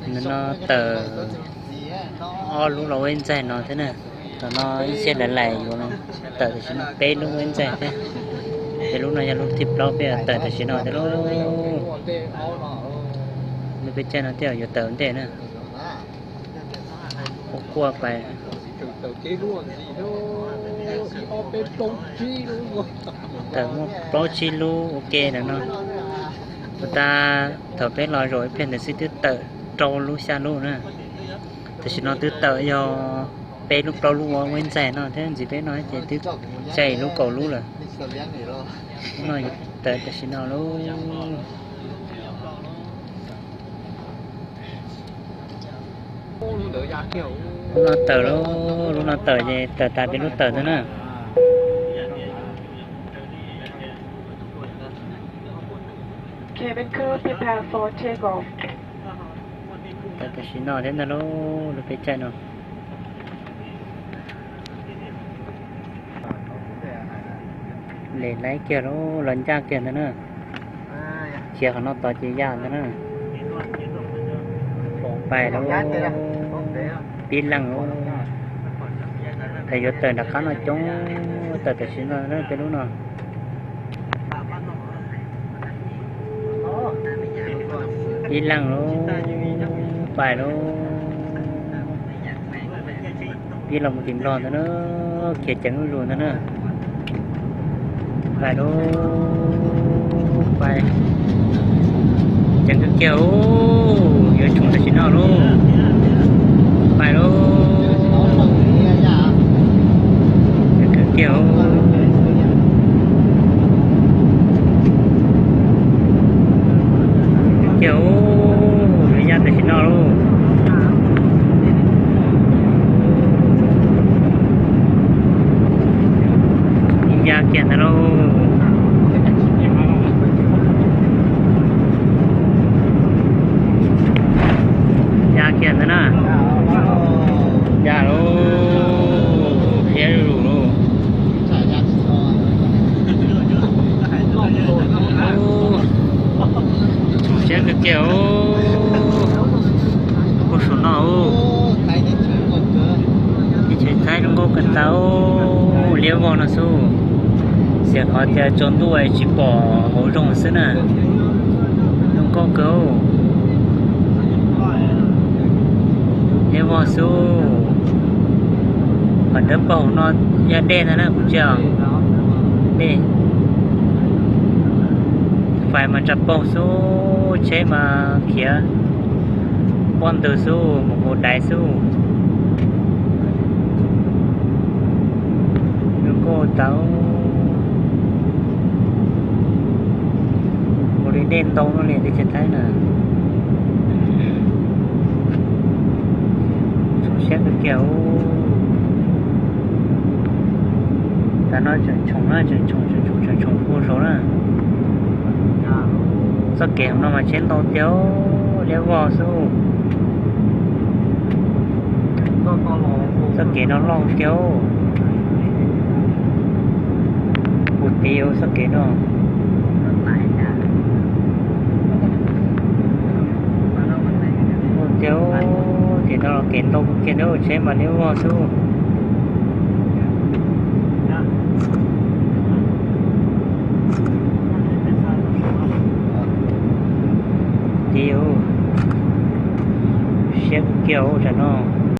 Ntawm no tawm ob lub los ua ib ntxaig no thiab na. Tam no ib txhia lawv lais yuav tawm tam sim no peb lub ua ib ntxaig thiab. Ces lub no yog lub thib plaub peb tawm tam sim no thiab lauj. Lub peb caug no thiaj yuav tawm ua ntej na. Quaj quaj pais. Tawm muaj plaub tsib lub ua ke ntawm no. Ua tas thaum peb los zaum ib pliag ntawd xwb twb tawm rau lub xya lub na. Tam sim no twb tawm yog peb lub plaub lub ua ib ntxaig no thiab, ntxiv peb no ces twb caij lub kaum lub lawm. Lub no tawm tam sim no lauj. Lub no tawm lauj, lub no tawm ces tawm tas peb lub tawm ntawd na. Tawm tam sim no thiab ntag lauj, lub peb caug no. Les laib kiag lauj, los ncaj kiag ntag na. Khiav qhov no tod ces ya ntag na. Pais lauj, pib leeg lauj. Thaum yuav tawm nram qab no coob, tawm tam sim no na peb lub no. Pib leeg lauj, pais lauj. Pib los mus tim Nplog ntag na, khiav ceev zuj zus ntag na. Pais lauj, pais. Ceev kawg kiag, yuav tshoov tam sim no lauj. Pais lauj, ceev kawg kiag. Kiag, yuav ya tam sim no lauj. Ya kiag ntag lauj. Ya kiag ntag na. Ya lauj, qhia zuj zus lauj. Tshoov siab kawg kiag, kuj saum no, teb chaws Thaib zoo nkauj kawg tau, liab vog no xwb. Xiam qhov tias tsaus ntuj tsis pom hauv zog xwb na. Zoo nkauj kawg, liab vog xwb. Qhov nrab paug no yog dej ntag na kuv ntsia. Dej, fais mas tsa paug xwb, tsheb mas khiav pob ntws xwb, mus hu daiv xwb. Zoo nkauj tau, ua li dej ntau no li teb chaws Thaib na. Tshoov siab kawg kiag. Tam no tseem tshoov na, tseem tshoov, tseem tshoov, tseem tshoov puag saud na. Txoj kev hauv no mas tsheb ntau tiag, liab vog xwb. Txoj kev no loj tiag. Puag tid txoj kev no. Tiag, kev no los kev ntau kiag na, tsheb mas liab vog xwb. Tiag, siab kiag tam no.